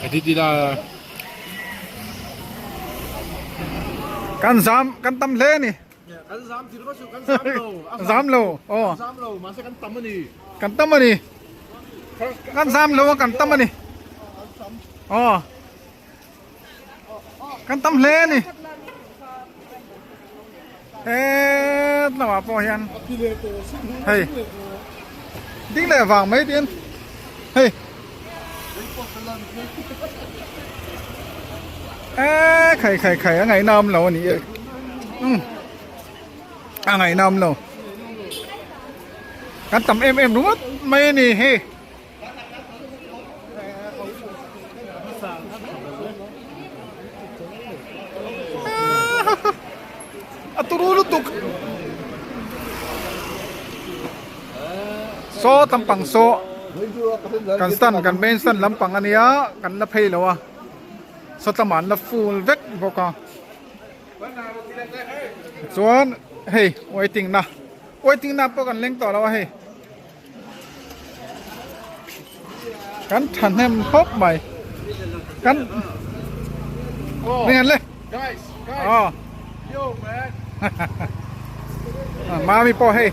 Edit ila. Kan zam kan tam hle ni. Kan zam ti ringawt chu kan zam lo. Zam lo. Aw. Kan zam lo mahse kan tam a ni. Kan tam a ni. Kan zam lo a kan tam a ni. Aw. Kan tam hle a ni. Het lamah pawh hian hei ding leh vang mai tiin hei e khai khai khai a ngaih nam lo a ni e um a ngaih nam lo kan tam em em ringawt mai a ni hei. A turu lutuk saw lampang saw kan stand kan main stand lampang ania kan la phei lo a saw tlama an la full vek bawk a chuan hei waiting na waiting na pawh kan leng tawh lo a hei. Kan thahnem khawp mai kan ring le mami pawh hei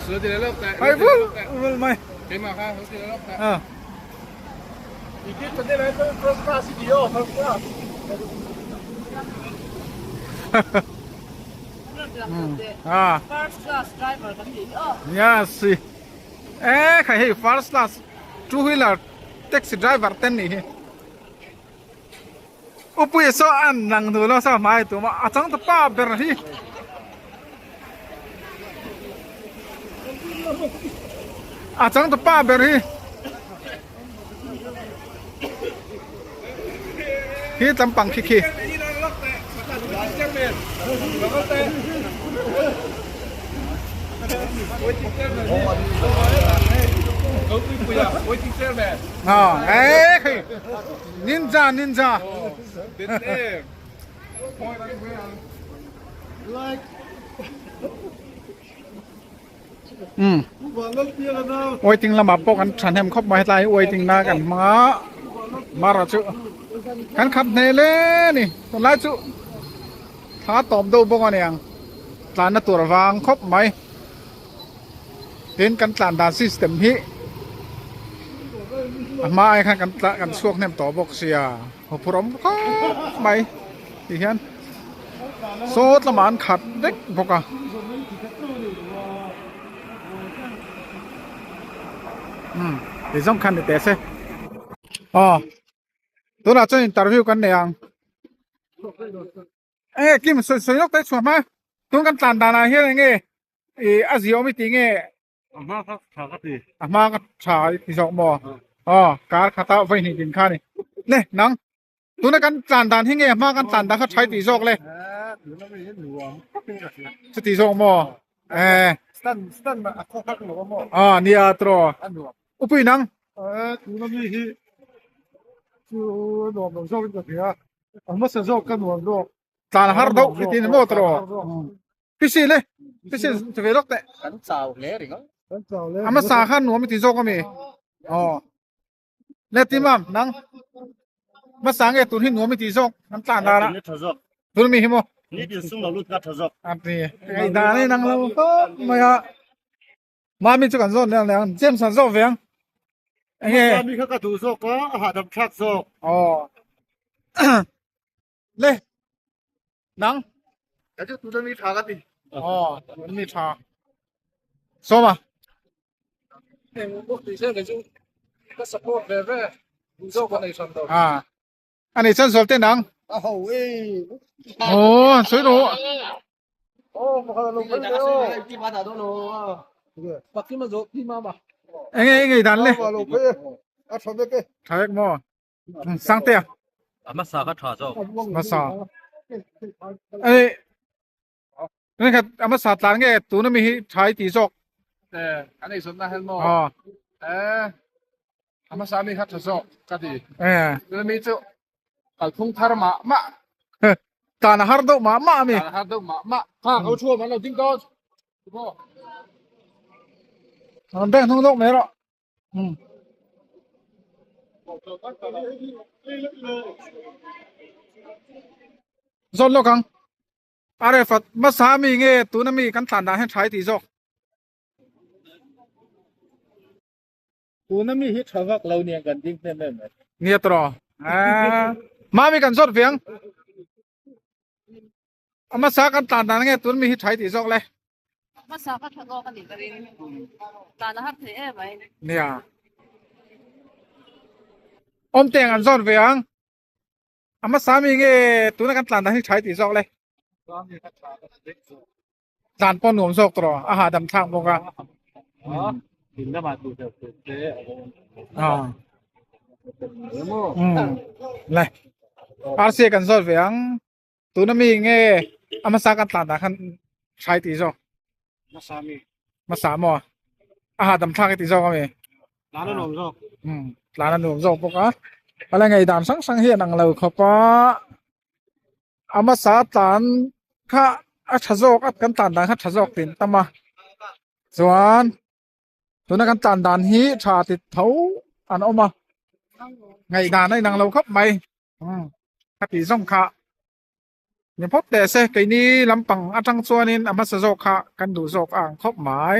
hei vul vul mai First class driver kan nih hi aw. Yes. E khai hei first class two wheeler taxi driver te an nih hi upuia saw an lang duh lo saw hmai tum a a chang ta pa ber hi a chang ta pa ber hi hi tlampang khi khi. Ê khi ninja ninja um waiting lamah pawh kan thahnem khawp mai hetlai hi waiting na kan hmang a mara chu kan khat hneh hle a ni tunlai chu thla tawp deuh bawk a niang tlanna tur vang khawp mai tin kan tlan dan system hi a hma ai khan kan tla kan chhuak hnem tawh bawk sia huphurh awm khawp mai ti hian sawt lamah an khat vek bawk a. Umm ti zawng khan ni teh se aw tunah chuan interview kan nei ang enge kim sawi sawi lawk te chhuah hma tun kan tlan danah hian enge ih a ziah awm i tih nge A hma kha tha ka ti. A hma kha tha i ti zawk maw? Aw kar khata vawi hnih din kha ni. Le nang tuna kan tlan dan hi nge a hma kan tlan dan kha tha i tih zawk le? Chuti zawk maw? Eh. Stand stand a khaw khat lo maw? Ah nia tro. Upui nang. Eh tuna mi hi chu nuam lo zawk in ka hria. A hmasa zawk ka nuam zawk. Tlan har deuh i ti ni maw tro? Pisi le pisi ti ve lawk teh. Kan chau hle ringawt. Kan chau hle. A hmasa khan nuam i ti zawk ami? Aw. Le ti mam nang. Hmasa nge tun hi nuam i ti zawk kan tlan dan a. Tha zawk. Tun mi hi maw? Ni tin sung lo lut kha tha zawk. A ti. Ngai dan e nang lo khawp mai a. Mami chu kan zawt leh ang leh ang. James an zawk ve ang. Enge? Mami kha ka duh zawk a, a hahdam thlak zawk. Aw. Le nang ka chu tuna mi tha ka ti oh tuna mi tha soma eng pawh ti se ka chu ka support ve ve zo ka nei hran lo à anh ấy chân zual te nang a ho e oh soi ro oh ma kha lo phei le o pakima zo pi ma ma enge enge dan le lo phei a tha vek e tha vek mo Sangtea. A hmasa kha tha zawk. Hmasa. Ei. Nên khat a hmasa tlan nge tuna mi hi tha i ti zawk. Eh, an ei zawn na hel maw? Aw. Eh, a hmasa mi kha tha zawk ka ti. Eh. Tuna mi chu kalphung thar mah mah. Tlan a har deuh mah mah ami. Tlan a har deuh mah mah. Kha, ko thuam an lo ding dawn. An bank hnung deuh mai rawh. Zawt lawk ang. Aref a hmasa mi nge tuna mi kan tlan dan hian tha i tih zawk. Tuna mi hi tha vak lo nia kan ding hnem em em. Nia tawh. Aaa mami kan zawt ve ang. A hmasa kan tlan dan nge tun mi hi tha i tih zawk le. Hmasa ka tha zawk a nih ka ring. Tlan a har thei em mai. Nia. Awmteng an zawt ve ang. A hmasa mi nge tuna kan tlan dan hi tha i tih zawk le. Tlan pawh nuam zawk tawh a hahdam thlak bawk a. Le RC kan zawt ve ang tuna mi nge a hmasa kan tlan dan khan tha i tih zawk. Hmasa mi. Hmasa maw? A hahdam thlak i tih zawk ami? Tlan a nuam zawk. Um, tlan a nuam zawk bawk a. Ala ngei dan hrang hrang hi an ang lo khawp a. A hmasa tlan kha a tha zawk a kan tlan dan kha tha zawk tin tam a. Chuan tuna kan tlan dan hi tha ti tho an awm a. Ngaihdan a inang lo khawp mai. Um, kha tih zawng kha Ni phawt teh se, keini lampang atang chuanin a hmasa zawk kha kan duh zawk ang khawp mai.